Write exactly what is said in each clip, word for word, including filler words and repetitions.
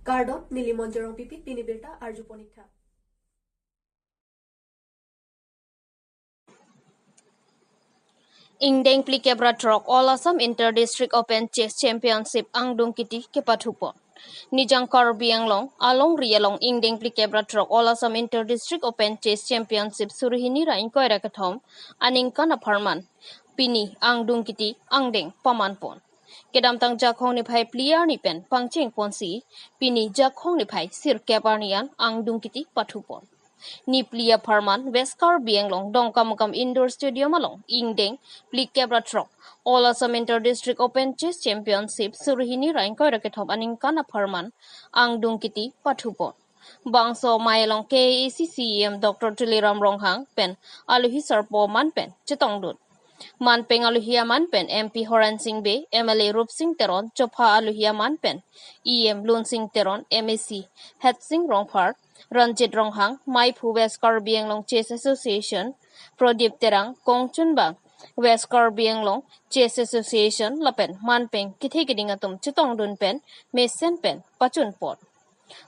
Kardom, neli Monjorong Pipit, pini birta arjupon ik tha. Ingdeng phlikep ra throk All Assam Inter District Open Chess Championship angdung kiti kepathupon. Nijang Karbi Anglong alongri along ingdeng phlikep ra throk All Assam Inter District Open Chess Championship suri hini ra ingkoi ra kethom aningkan apharman pini angdung kiti angdeng pamanpon. Kedamtang Jakhong niphai phli arni pen pangchengponsi pini Jakhong niphai sirkep arni an angdung kiti pathupon. Niphli apharman West Karbi Anglong Dongkamukam Indoor Stadium along ingdeng phlikep ra throk All Assam Inter District Open Chess Championship suri hini ra ingkoi ra kethom aningkan apharman angdung kiti pathupon. Bangso amei along K A A C C E M Doctor Tuliram Ronghang pen alohi sarpo aman pen chetongdun. Manpeng alohi aman pen M P Horen Sing Bey, M L A Rup Sing Teron, chopha alohi aman pen E M Lun Sing Teron, M A C Het Sing Rongphar, Ranjit Ronghang, meiphu West Karbi Anglong Chess Association, Prodip Terang, kongchunbang West Karbi Anglong Chess Association lapen manpeng kethe keding atum chetongdun pen mesen pen pachunpon.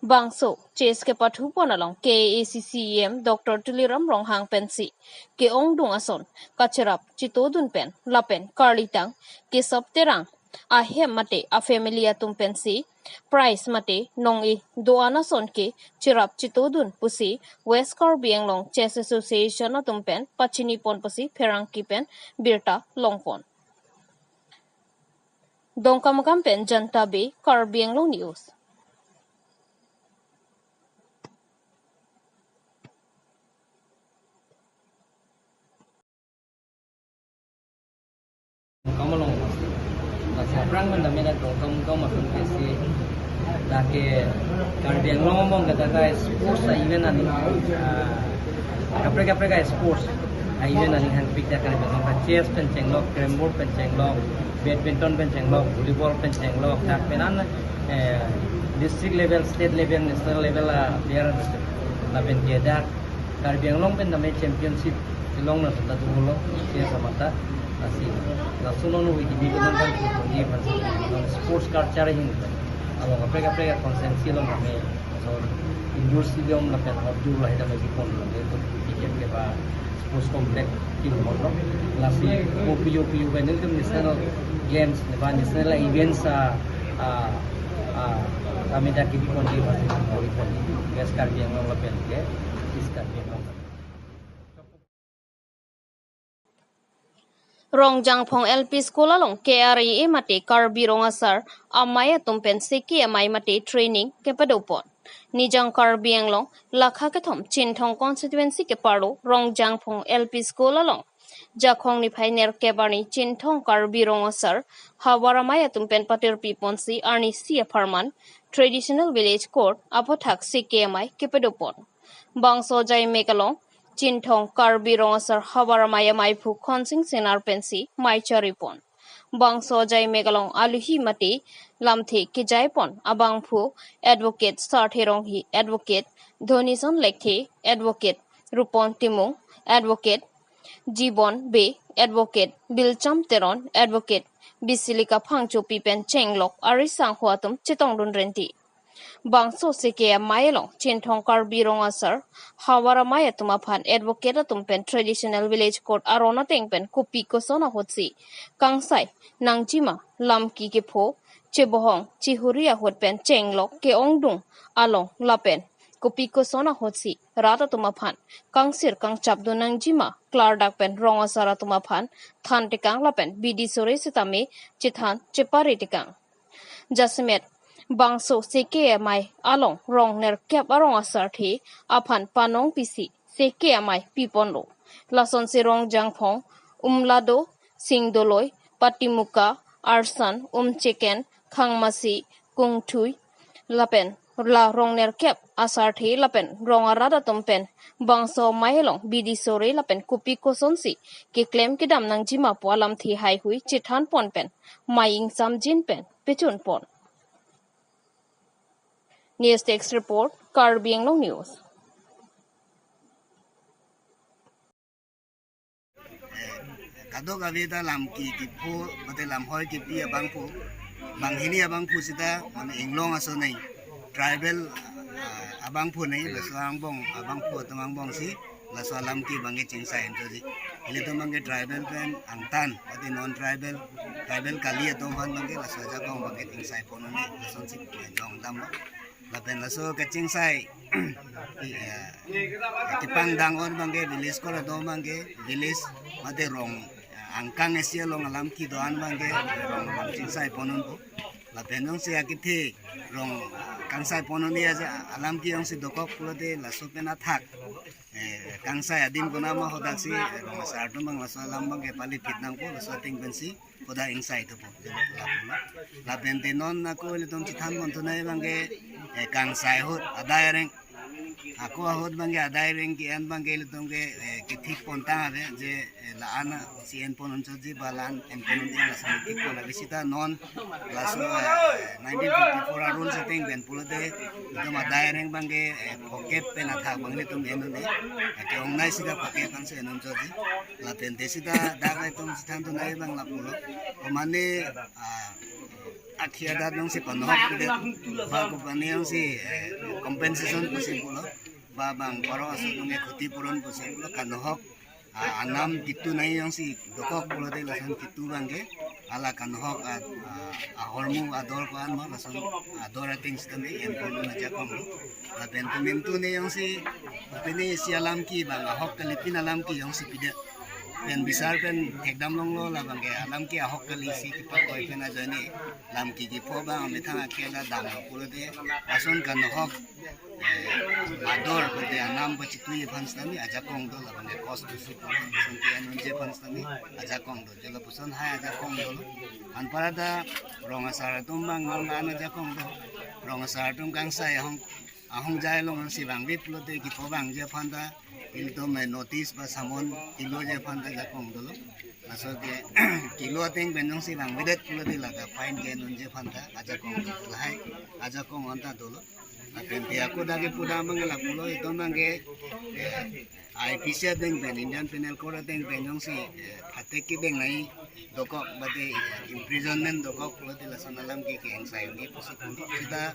Bangso chess kepathupon along K A A C C E M Doctor Tuliram Ronghang pensi ke-ongdung ason kacherap chetodun pen lapen karlitang Kesop Terang ahem mate afamily atum pensi prize mate nong-e do-an ason ke cherap chetodun pusi West Karbi Anglong Chess Association atum pen pachinipon pusi pherangke pen birta longpon. Dongkamukam pen Janta Bey, Karbi Anglong News. Kamalong. Lasi aphrang pen dame dak Dongkamukam atum ke si dak ke Karbi Anglong among ke dak ke sports a-event ani, ah, kaprek kaprek a-sports a-event ani hangpik dak Karbi Anglong ke chess pen chenglok, carom board pen chenglok, badminton pen chenglok, volleyball pen chenglok, dak pen an, eh, district level, state level, national level a player lapen ke dak Karbi Anglong pen dame championship kelong na seta dolo, ke samata asi. Laso non hui kimi ko non kan ko ye pan sports culture hin along kaprek kaprek constituency along kami so indoor stadium lapen outdoor lahai dame kipon lapen to cricket ke ba sports complex kipon lo. Lasi ko piyo piyo pen nelitum national games ne ba national events a, a, a, kami dak kipon di pasi kipon di West Karbi Anglong lapen ke East Karbi Anglong. Rongjangphong L P School along K R A A mate Karbi Rong Asar Amei atum pen seke amei mate training kepadopon. Nijang Karbi Anglong lakha kethom Chinthong constituency keparlo Rongjangphong L P School along Jakhong niphai nerkep arni Chinthong Karbi Rong Asar Havar Amei atum pen patirpiponsi arnisi apharman traditional village court aputhak seke amei kepadopon. Bangso ajaimek along Chinthong Karbi Rong Asar Havar Amei ameiphu Khonsing Senar pensi mei charipon. Bangso ajaimek along alohi mate lamthe kejaipon abangphu Advocate Sarthe Ronghi, Advocate Dhonison Lekthe, Advocate Rupon Timung, Advocate Jibon Bey, Advocate Bilcham Teron, Advocate Bisilika Phangchopi pen chenglok ari sangho atum chetongdun renti. Bangso seke amei along Chinthong Karbi Rong Asar Havar Amei atum aphan advocate atum pen traditional village court aron ateng pen kopi koson ahutsi kangsai nangjima, lamki kepho, chebohong chihuri ahut pen chenglok ke-ongdung along lapen kopi koson ahutsi rat atum aphan kangsir kangchapdun nangjima klardak pen rong asar atum aphan than tekang lapen bidi sore sitame chethan chepare tekang. Jasemet bangso seke amei along rong nerkep arong asarthe aphan panong pisi seke amei piponlo. Lasonsi Rongjangphong, Umlado, Singdoloi, Patimuka, Arsan, Umcheken, Khangmasi, Kungthui lapen la rong nerkep asarthe lapen rong arat atum pen bangso amei along bidi sore lapen kopi kosonsi keklem kedam nangjima pu alamthe haihui chethanpon pen mei ingsamjin pen pechunpon. News Desk Report, Karbi Anglong News. Kadokave ta lamki kepho, mate lamhoi kepi abangphu, banghini abangphu seta, mane inglong asonei. Tribal, ah, abangphu nei, laso angbong, abangphu atum angbongsi laso alam ke bangke chingsai entoji. Ilitum bangke tribal pen angtan, ati non tribal, tribal kali atum aphan bangke laso ajakong bangke chingsai pononi, lasonsi jongdamlo. Lapen laso kachingsai, eh, kepangdang on bangke village kor atum bangke village mate rong, eh, angkang esi along alam kedo-an bangke rong, rong chingsai pononpo. Lapen jongsi akethe rong kangsai pononi aja alam ke jongsi dokok pulote laso pen athak, eh, kangsai adim konama hodaksi, eh, rong asar atum bang laso alam bangke pali phit nangpo, laso ateng pensi hodak ingsai thupo. Lapen te non ako ilitum chethan monthunai bangke, eh, kangsai ahut adai areng, ako ahut bangke adai areng ke-en bangke ilitum ke, eh, kethik pontang ave je, eh, la-an si en pon unchotji ba la-an en pon unji, laso kethik pon ave sita non laso, eh, nineteen fifty-four a-rules ateng pen pulote itum adai areng bangke, eh, phokep pen athak bang ilitum en un-e. Eh, ke-ongnei sita phokep ansi en unchotji. Lapen te sita dak itum chethan thunai bang lapulo. Komane, ah, akhei adat jongsi panohok pidet ba komane jongsi, eh, compensation pusi pulo, ba bang baro aso nungke khoti puron pusi pulo, kanohok, ah, anam titu nai jongsi dokok pulote lason titu bangke hala kanohok, ah, ah, ahormu ador ko-an ma lason ador ateng sitame en ponun ajakong lo. Lapen komantu ne jongsi pine isi alam ke bang ahok kali pin alam ke jongsi pidet pen bisar pen thekdam longlo, labangke alam ke ahok kali si kepakoi pen ajoine lam ke kepho bang amethang akhei adat damlo pulote lason kanohok, eh, ador pute anam pachitui aphan sitame ajakong do, labangke cost pusi pulo, lason ke en unji aphan sitame ajakong do. Je lapuson hai ajakong dolo. Anparta rong asar atum bang non la-an ajakong do. Rong asar atum kangsai ahong, ahongjai along si vangve pulote kepho vangji aphan ta ilitum, eh, notice ba summon keloji aphan ta ajakong dolo. Laso ke kelo ateng pen jongsi vangvedet pulote lata fine ke en unji aphan ta ajakong dolo. Lahai ajakong anta dolo. Lapen te ako dak kepu dam bang lapulo, itum bangke, eh, I P C ateng pen, Indian Penal Code ateng pen jongsi, eh, phatek kedengnei dokok mate imprisonment dokok pulote lason alam ke ke-ingsai unji pusi pulo. Sita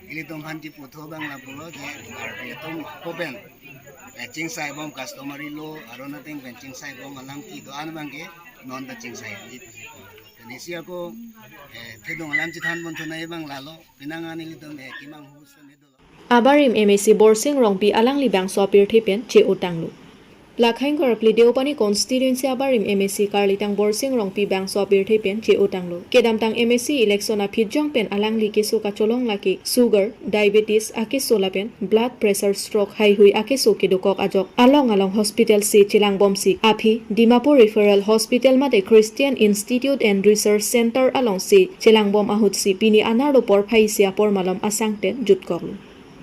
ilitum aphan kepu tho bang lapulo je Karbi atum ako pen, eh, chingsai bom customary law aron ateng pen chingsai bom alam kedo-an bangke non ta chingsai unji pusi pulo. Te isi ako, eh, thedung alam chethan monthunai bang lalo, penang an ilitum, eh, kemanghu sitame dolo. Abarim M A C Borsing Rongpi alangli bangso apirthe pen che-otanglo. Lakhaingkor apli Deopani constituency abarim M A C karlitang Borsing Rongpi bangso apirthe pen che-otanglo. Kedamtang M A C election aphijong pen alangli keso kacholong lake sugar, diabetes akeso lapen blood pressure, stroke haihui akeso kedokok ajok along along hospital si chelangbomsi aphi Dimapur Referral Hospital mate Christian Institute and Research Center alongsi chelangbom ahutsi pini anerlo porphai isi apor malom asangten jutkoklo.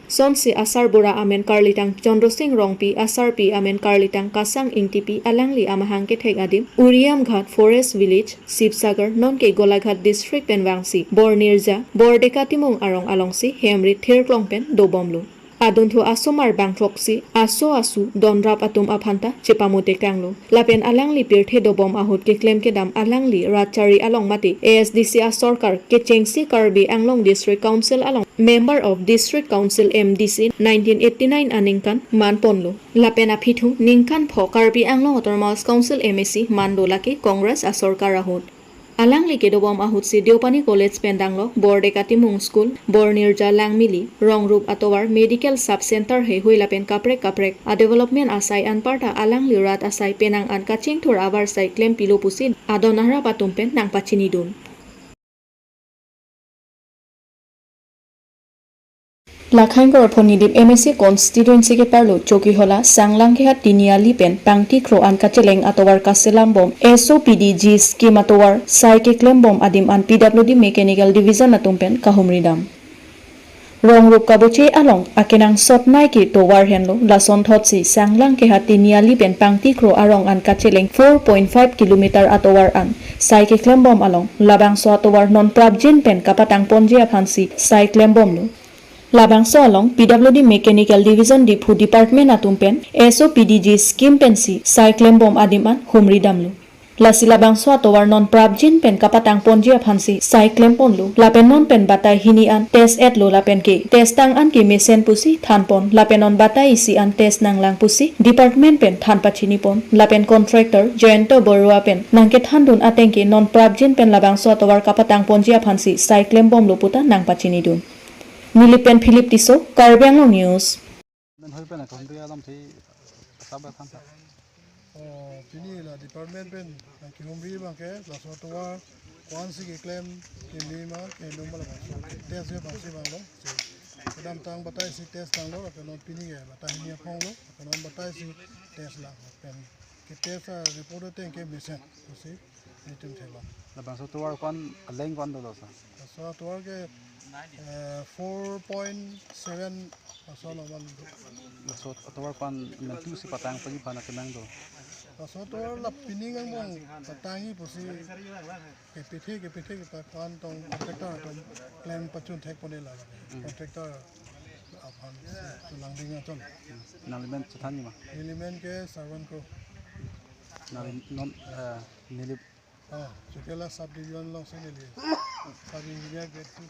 Sonsi asarbura amen karlitang Chandra Sing Rongpi, asarpi amen karlitang Kasang Ingtipi, alangli amahang kethek adim Uriamghat Forest Village, Sibsagar, nonke Golaghat District pen vangsi Bornirja, Bordeka Timung arong alongsi hem rit thirklong pen dobomlo. Adunthu asomar bangthoksi aso asu donrap atum aphanta chepamutekanglo. Lapen alangli pirthe dobom ahut keklem kedam alangli Ratchari along mate A S D C asorkar kechengsi Karbi Anglong District Council along Member of District Council, M D C, nineteen eighty-nine aningkan manponlo. Lapen aphithu ningkan pho Karbi Anglong Autonomous Council M A C mando lake Congress asorkar ahut. Alangli kedobom ahutsi Deopani College pen danglok, Bordeka Timung School, Bornirja Langmili, Rongrup atovar, Medical Sub Center haihui lapen kaprek kaprek adevelopment asai anparta alangli rat asai penang an kachingthur avarsai klempilo pusi adon arap atum pen nangpachinidun. Lakhaingkor Phonidip M A C constituency keparlo Chokihola Sanglang Kehat Tiniali pen pangti kro an kacheleng atovar kaselam bom S O P D G scheme atovar sai keklem bom adim an P W D Mechanical Division atum pen kahumri dam. Rongrup kaboche along akenangsot nai ke tovar henlo, lasonthotsi Sanglang Kehat Tiniali pen pangti kro arong an kacheleng four point five kilometer atovar an sai keklem bom along labangso atovar non prapjin pen kapatang ponji aphansi sai klem bomlo. Labangso along P W D Mechanical Division Diphu Department atum pen S O P D G scheme pensi sai klem bom adim an humri damlo. Lasi labangso atovar non prapjin pen kapatang ponji aphansi sai klem ponlo. Lapen non pen batai hini an test etlo lapen ke test tang an ke mesen pusi than pon. Lapen non batai isi an test nanglang pusi department pen than pachini pon. Lapen contractor Jayanta Baruah pen nangkethan dun ateng ke non prapjin pen labangso atovar kapatang ponji aphansi sai klem bomlo puta nangpachini dun. Nilip pen Philip Tisso, Karbi Anglong News. Men hoi pen akhon dia lam thi sab than tha. Oh, pini la department pen nangkehumri abang ke laso atovar ko-ansi keklem, keme ma keme ma labangso test abangsi vanglo. Si kedamtang batai isi test tanglo, lapen non pini ke batai hini aphong lo, lapen non batai isi test lang, lapen ke test a-report ateng ke mesen pusi nelitum theklong. Labangso atovar ko-an aleng ko-an dolo sir? Laso atovar ke, eh, four point seven laso lo man. Laso atovar ko-an mentu si patang ponji aphan akemang do? Laso atovar la pining angbong patangji pusi kepithe kepithe kita ko-an tong contractor atum klem pachun thek pon-e la. Hmm. Contractor aphan si langding achon. Nangli men chethanji ma? Neli men ke Sarwan Kro. Nangli non, eh, neli Ah, Chokihola sub division alongsi neli sub engineer grade two.